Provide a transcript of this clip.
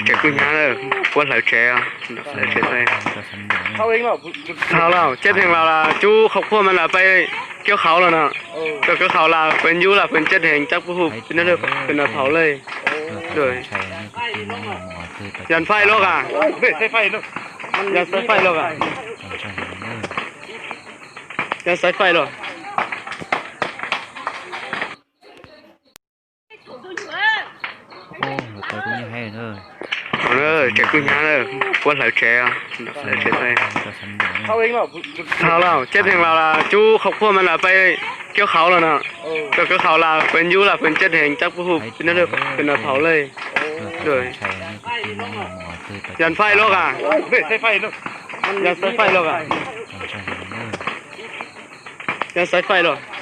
Tsev kuj hnyav, puab hlawv tsev, hlawv tsev. Thaum lawm, ceb heev los cub qhov qhuaj mas lam peb kawg qhauv los no. Kawg qhauv los peb nyub los peb ceb heev cab puab hu peb nab peb nab thaum lej. Yas faij luaj as? Yas faij luaj as? Yas faij luaj? Tsev kuj hnyav, puab hlawv tsev, hlawv tsev. Thaum lawm, ceb heev los cub qhov qhuaj mas lam peb kawg qhauv los no. Kawg qhauv los peb nyub los peb ceb heev cab puab hu peb nab peb nab thaum lej. Yas faij luaj as? Yas faij luaj as? Yas faij luaj?